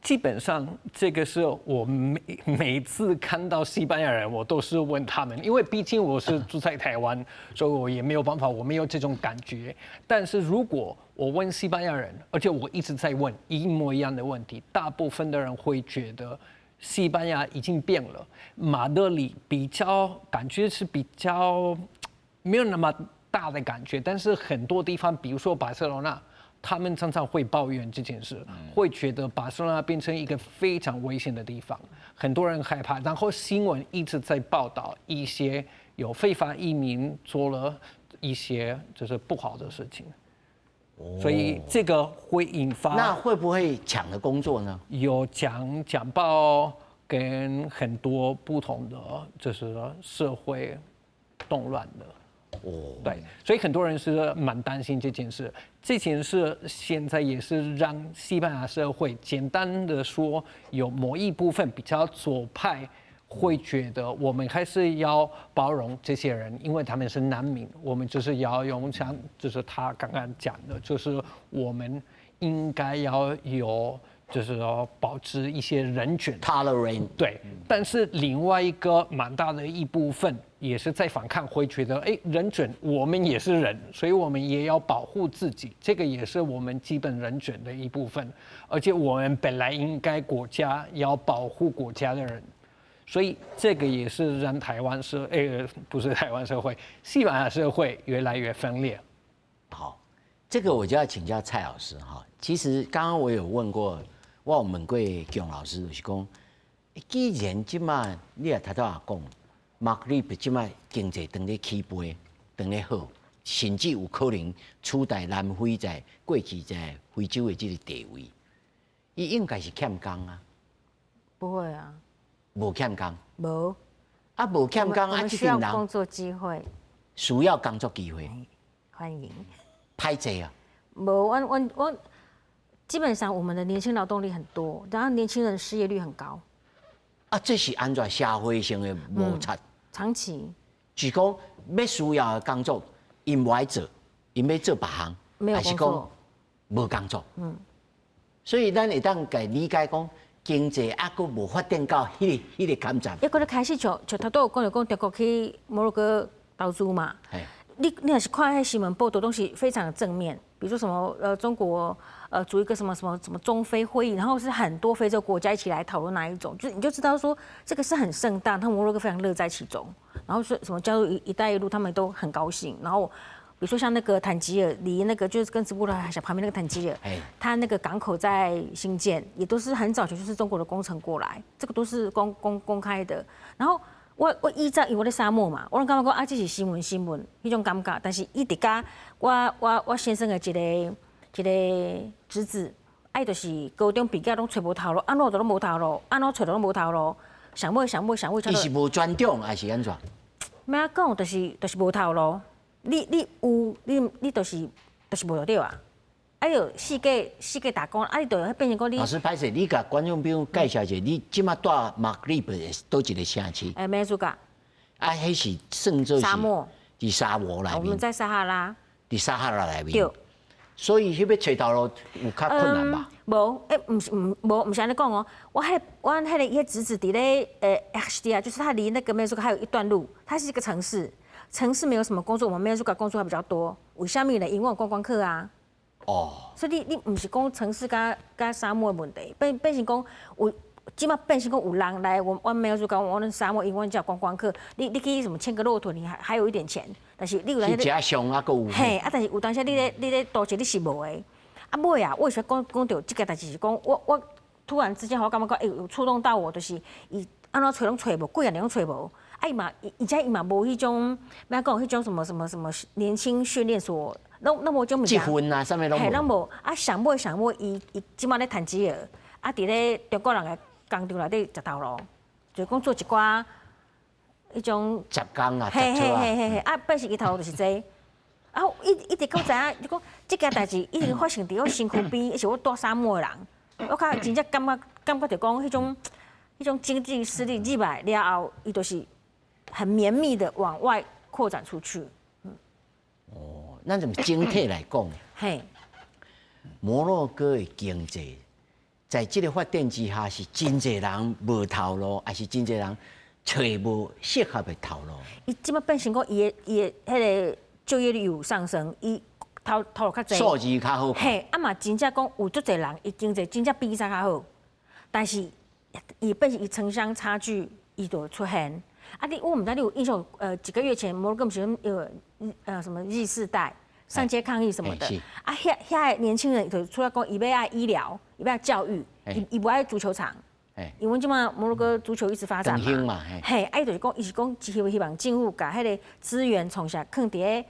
基本上这个是我每每次看到西班牙人，我都是问他们，因为毕竟我是住在台湾，所以我也没有办法，我没有这种感觉。但是如果我问西班牙人，而且我一直在问一模一样的问题，大部分的人会觉得西班牙已经变了，马德里比较感觉是比较没有那么大的感觉，但是很多地方，比如说巴塞罗那，他们常常会抱怨这件事，会觉得巴塞罗那变成一个非常危险的地方，很多人害怕。然后新闻一直在报道一些有非法移民做了一些就是不好的事情，所以这个会引发。那会不会抢了工作呢？有强暴跟很多不同的就是社会动乱的。哦，对，所以很多人是蛮担心这件事。这件事现在也是让西班牙社会，简单的说，有某一部分比较左派会觉得，我们还是要包容这些人，因为他们是难民，我们就是要用像就是他刚刚讲的，就是我们应该要有，就是说保持一些人权，tolerant。对，但是另外一个蛮大的一部分也是在反抗，会觉得，哎，人权，我们也是人，所以我们也要保护自己，这个也是我们基本人权的一部分，而且我们本来应该国家要保护国家的人，所以这个也是让台湾社，哎，不是台湾社会，西班牙社会越来越分裂。好，这个我就要请教蔡老师哈。其实刚刚我有问过。我有问过姜老师，就是讲，既然这马你也头拄仔讲，马德里这马经济当咧起飞，当咧好，甚至有可能取代南非在过去在非洲的这个地位，伊应该是欠工啊？不会啊，无欠工。无。啊，无欠工啊，这群人工作机会，需要工作机会，欢迎。歹势啊？无，阮。基本上我们的年轻劳动力很多，然后年轻人失业率很高。啊，这是按怎社会性的摩擦？长期。是讲欲需要的工作，𪜶无爱做，𪜶欲做别项，没有工作，无工作。所以咱会当共理解讲，经济犹阁无发展到彼个坎站。一个咧开始像头拄有讲就讲中国去摩洛哥投资嘛。你若是看彼新闻报道，拢是非常的正面，比如说什么中国组一个什么什么什么中非会议，然后是很多非洲国家一起来讨论哪一种，就你就知道说这个是很盛大，他们摩洛哥非常乐在其中，然后说什么加入一带一路，他们都很高兴。然后比如说像那个坦吉尔，离那个就是跟直布罗陀海峡旁边那个坦吉尔，它那个港口在兴建，也都是很早前就是中国的工程过来，这个都是公开的。然后我以前因为我咧沙漠嘛，我拢感觉讲啊，这是新闻新闻彼种感觉，但是一直佮我先生的一个侄子，啊伊就是高中毕业拢揣无头路，按怎都拢无头路，按怎揣都拢无头路，想尾想尾想尾。伊是无专长还是按怎？欲按怎讲，就是无头路。你有你就是无对啊。哎哟，四界四界打工，啊，你就变成讲你。老师歹势，你共观众朋友介绍一下，你这马住马德里的佗一个城市？哎，美术馆。啊，彼是算做沙漠。伫沙漠内面。我们在撒哈拉。伫撒哈拉内面。对。所以彼欲揣头路有较困难吧？无，欸，毋是，毋，无，毋是按呢讲哦。我彼，阮彼个侄子伫咧，Errachidia，就是他离那个美术馆还有一段路，它是一个城市，城市没有什么工作，我们美术馆工作还比较多。为啥物呢？因为有观光客啊。哦，所以你毋是讲城市佮沙漠的问题，变成讲有，这马变成讲有人来，阮没有说讲阮沙漠，因为阮遮观光客，你去什么牵个骆驼，你还有一点钱，但是你有来彼个食上啊，阁有。嘿，啊，但是有当时你咧都市你是无的，啊尾啊，為啥講講著這个代誌是講我突然之間我感覺講，欸，有觸動到我，就是伊按怎揣攏揣無，幾仔年攏揣無。啊伊嘛，而且伊嘛無彼種，欲講彼種什麼什麼什麼年輕訓練所，攏攏無這種物件。積分啊，啥物攏無。嘿，攏無。啊，上尾上尾，伊伊這擺咧趁錢的，啊，佇咧中國人的工廠內底食頭路，就講做一寡彼種。雜工啊，嘿嘿嘿嘿嘿，啊，變成伊頭路就是這個。啊，一一直閣知影，你講這件代誌一直發生佇我身軀邊，抑是我蹛沙漠的人，我較真正感覺感覺著講彼種彼種經濟實力入來了後，伊就是很綿密的往外擴展出去。哦，咱從整體來講，摩洛哥的經濟在這個發展之下，是真濟人無頭路，抑是真濟人揣無適合的頭路？伊這擺變成講，伊的伊的彼個就業率有上升，伊頭頭路較濟，數字較好。嘿，啊嘛真正講有足濟人，伊經濟真正比以前較好，但是伊變成伊城鄉差距，伊就出現。啊，你我毋知你有印象？幾個月前摩洛哥毋是有什麼 Z 世代上街抗議什麼的？啊，遐遐个年輕人就出來講，伊欲愛醫療，伊欲愛教育，伊伊無愛足球場。因為這擺摩洛哥足球一直發展嘛，嘿，啊，伊就是講，伊是講希希望政府共彼个資源創啥囥佇咧，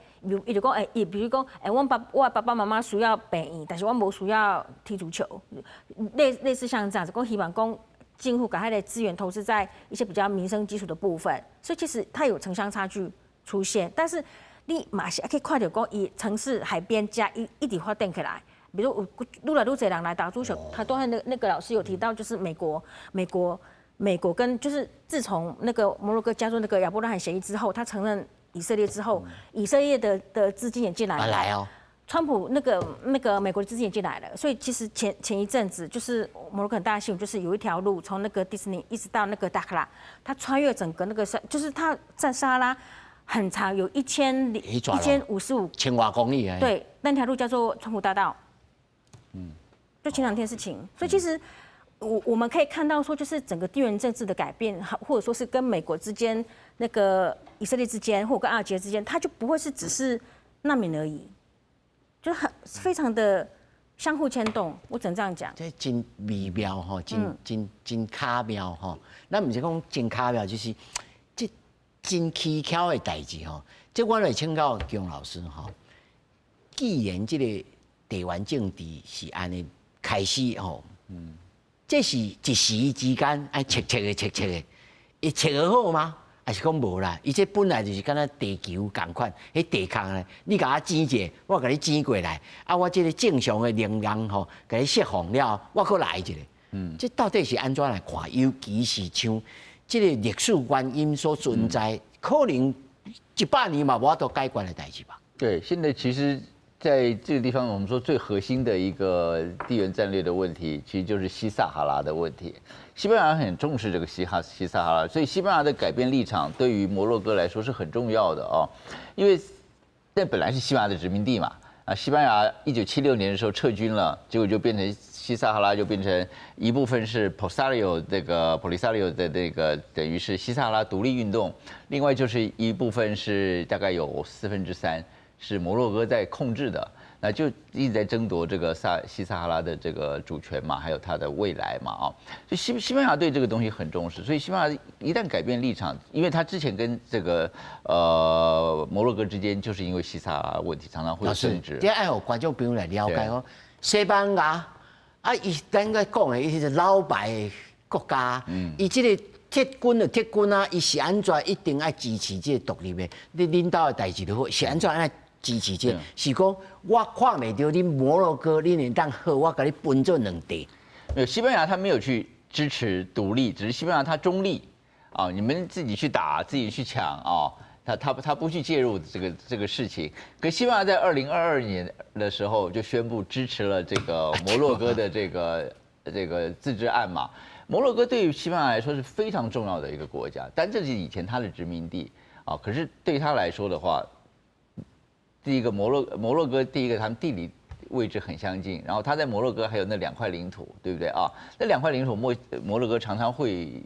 伊就講，欸，伊比如講，欸，我爸爸媽媽需要病院，但是我無需要踢足球，類類似像這樣子，講希望講政府共彼个資源投資在一些比較民生基礎的部分，所以其實它有城鄉差距出現，但是你嘛是可以看著講，伊城市海邊遮伊一直發展起來。比如有愈來愈濟人來打足球，他都那那個老師有提到，就是美國、美國、美國跟就是自從那個摩洛哥加入那個亞伯拉罕協議之後，他承認以色列之後，以色列的的資金也進來了。來哦。川普那個那個美國的資金也進來了，所以其實前前一陣子就是摩洛哥很大的新聞，就是有一條路從那個迪士尼一直到那個達克拉，它穿越整個那個山，就是它在撒哈拉很長，有1055 千外公里。對，那條路叫做川普大道。就前兩天事情，所以其實我我們可以看到說，就是整個地緣政治的改變，或者說是跟美國之間、那個以色列之間，或跟阿爾及之間，它就不會是只是難民而已，就很非常的相互牽動。我只能這樣講。這真微妙吼，真真真巧妙吼。咱毋是講真巧妙，就是這真蹊蹺的代誌吼。這我來請教姜老師吼，既然這個地緣政治是按呢開始吼，這是一時之間愛切切的切切的，會切得好嗎？抑是講無啦？伊這本來就是敢若地球仝款，彼地殼呢，你共我剪一下，我共你剪過來，啊，我這個正常的能量吼，共你釋放了，我閣來一個。這到底是按怎來看？尤其是像這個歷史原因所存在，可能100年嘛無法度解決的代誌吧？對，現在其實在這個地方，我們說最核心的一個地緣戰略的問題，其實就是西撒哈拉的問題。西班牙很重視這個西撒哈拉，所以西班牙的改變立場對於摩洛哥來說是很重要的哦，因為那本來是西班牙的殖民地嘛，啊，西班牙1976年的時候撤軍了，結果就變成西撒哈拉就變成一部分是 Polisario 這個 Polisario 的那個等於是西撒哈拉獨立運動，另外就是一部分是大概有3/4是摩洛哥在控制的，那就一直在爭奪這個西撒哈拉的這個主權嘛，還有它的未來嘛，啊，所以西班牙對這個東西很重視，所以西班牙一旦改變立場，因為他之前跟這個摩洛哥之間就是因為西撒哈拉問題常常會有爭執。這愛予觀眾朋友來了解哦，西班牙啊，伊咱個講的，伊是老牌的國家，伊這個撤軍就撤軍啊，伊是按怎一定愛支持這個獨立的？你恁兜的代誌就好，是按怎愛支持這個？是講我看袂著恁摩洛哥，恁會當好，我共你分做兩塊。沒有，西班牙他沒有去支持獨立，只是西班牙他中立啊，你們自己去打，自己去搶啊，他不去介入這個事情。可西班牙在2022年的時候就宣布支持了這個摩洛哥的這個自治案嘛。摩洛哥對於西班牙來說是非常重要的一個國家，但這是以前他的殖民地啊。可是對他來說的話，第一個摩洛哥，第一個他們地理位置很相近，然后他在摩洛哥还有那两块领土，对不对啊？那两块领土摩洛哥常常会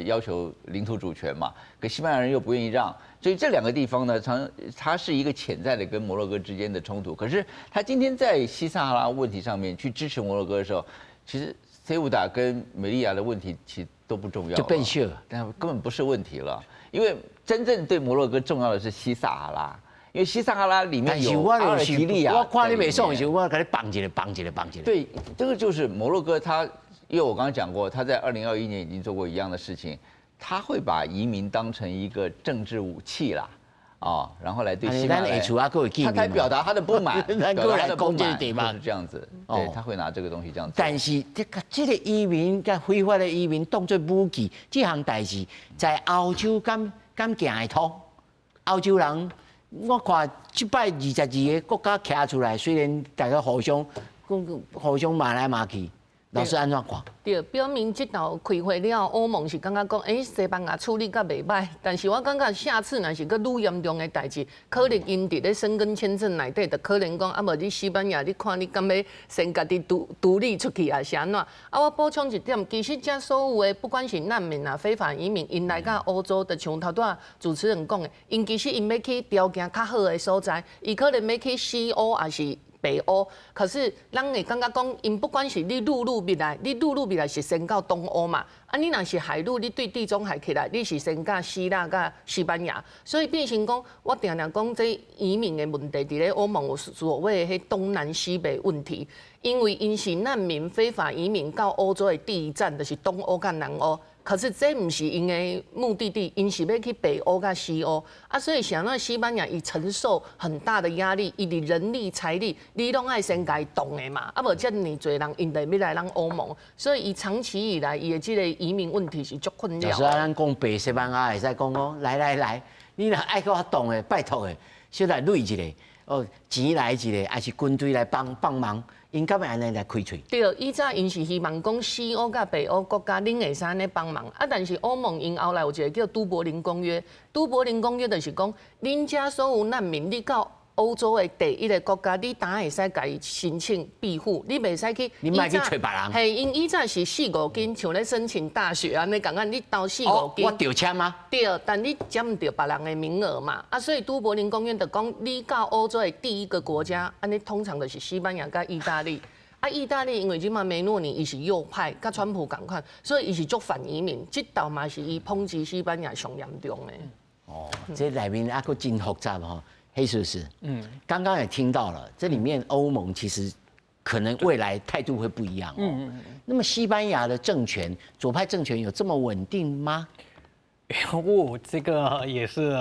要求领土主权嘛，可西班牙人又不愿意让，所以这两个地方呢，常它是一个潜在的跟摩洛哥之间的冲突。可是他今天在西撒哈拉问题上面去支持摩洛哥的时候，其实塞乌达跟美利亚的问题其实都不重要，就变小了，但根本不是问题了，因为真正对摩洛哥重要的是西撒哈拉。因为西撒哈拉里面有阿尔及利亚，我看你袂爽的时候，我共你放一个，放一个，放一个。对，这个就是摩洛哥，他因为我刚刚讲过，他在2021年已经做过一样的事情，他会把移民当成一个政治武器啦，啊，然后来对西班牙，他才表达他的不满，表达他的不满，就是这样子，对，他会拿这个东西这样子。但是這個移民佮非法的移民當作武器，這項代誌在歐洲敢敢行會通？歐洲人。我看這擺22個國家徛出來，雖然大家互相講互相罵來罵去，老師按怎看？對，表明這道開會了，歐盟是感覺講，欸，西班牙處理甲袂䆀，但是我感覺下次若是閣愈嚴重的代誌，可能𪜶佇咧申根簽證內底，就可能講，啊無你西班牙，你看你敢欲先家己獨立出去啊，是按怎？啊，我補充一點，其實這所有的不管是難民啊、非法移民，𪜶來到歐洲，就像頭拄仔主持人講的，𪜶其實𪜶欲去條件較好的所在，伊可能欲去西歐，抑是北歐，可是咱會感覺講，𪜶不管是你陸路入來，你陸路入來是先到東歐嘛，啊，你若是海路，你對地中海起來，你是先到希臘佮西班牙，所以變成講，我定定講這移民的問題，佇咧歐盟有所謂的彼東南西北問題，因為𪜶是難民非法移民到歐洲的第一站，就是東歐佮南歐。可是這毋是𪜶的目的地，𪜶是欲去北歐佮西歐啊，所以像那西班牙，伊承受很大的壓力，伊佇人力財力，你攏愛先共伊擋的嘛，啊無遮爾濟人，𪜶就欲來咱歐盟，所以伊長期以來，伊的這個移民問題是足困擾。就是咱講白西班牙會使講講，來來來，你若愛閣我擋的，拜託的，小來累一下，哦，錢來一下，抑是軍隊來幫幫忙。𪜶敢會按呢來開喙？對，以早𪜶是希望講西歐佮北歐國家恁會使按呢幫忙，啊，但是歐盟𪜶後來有一個叫都柏林公約，都柏林公約就是講，恁遮所有難民，你到歐洲的第一個國家，你當會使共伊申請庇護，你袂使去。你莫去揣別人。嘿，𪜶以早是四五斤，像咧申請大學按呢仝款，你投四五斤。我著簽嗎？對，但你佔毋著別人的名額嘛。啊，所以都柏林公約就講，你到歐洲的第一個國家，按呢通常就是西班牙佮意大利。啊，意大利因為這馬梅洛尼伊是右派，佮川普仝款，所以伊是足反移民，這道嘛是伊抨擊西班牙上嚴重的。哦，這內面啊，閣真複雜吼。黑叔叔，剛剛也聽到了，這裡面歐盟其實可能未來態度會不一樣哦。那麼西班牙的政權，左派政權有這麼穩定嗎？哦，這個也是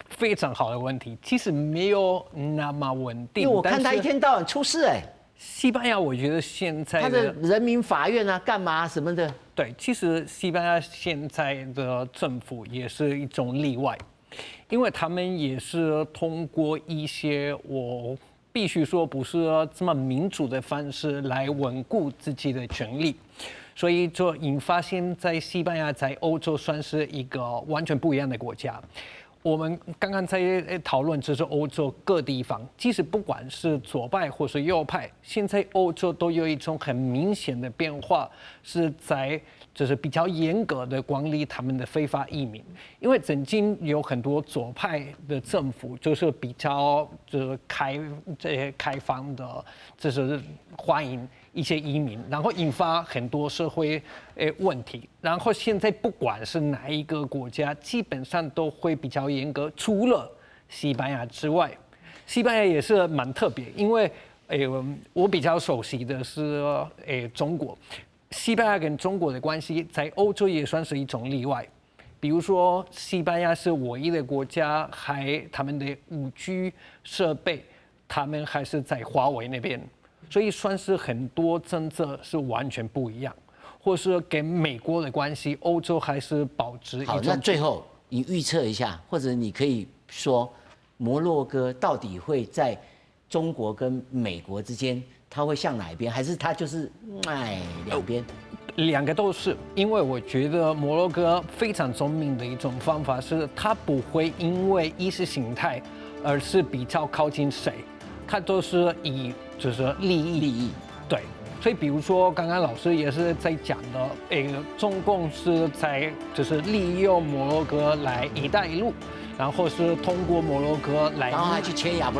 非常好的問題。其實沒有那麼穩定。因為我看他一天到晚出事哎。西班牙，我覺得現在他的人民法院啊，幹嘛什麼的？對，其實西班牙現在的政府也是一種例外。因為他們也是通過一些我必須說不是這麼民主的方式來穩固自己的權力，所以就引發現在西班牙在歐洲算是一個完全不一樣的國家。我們剛剛在討論，就是歐洲各地方，其實不管是左派或是右派，現在歐洲都有一種很明顯的變化，是在就是比較嚴格的管理他們的非法移民。因為曾經有很多左派的政府，就是比較就是這些開放的，就是歡迎一些移民，然後引發很多社會問題。然後現在不管是哪一個國家，基本上都會比較嚴格，除了西班牙之外。西班牙也是蠻特別，因為我比較熟悉的是中國。西班牙跟中國的關係在歐洲也算是一種例外。比如說，西班牙是唯一的國家，還他們的5G 設備，他們還是在華為那邊。所以算是很多政策是完全不一樣，或是跟美國的關係，歐洲還是保持。好，那最後你預測一下，或者你可以說，摩洛哥到底會在中國跟美國之間，他會向哪一邊？還是他就是哎兩邊？兩個都是，因為我覺得摩洛哥非常聰明的一種方法是，他不會因為意識形態，而是比較靠近誰。它都是以就是利益利益。對，所以比如說剛剛老師也是在講的，中共是在就是利用摩洛哥來“一帶一路”，然後是通過摩洛哥來，然後還去簽亞伯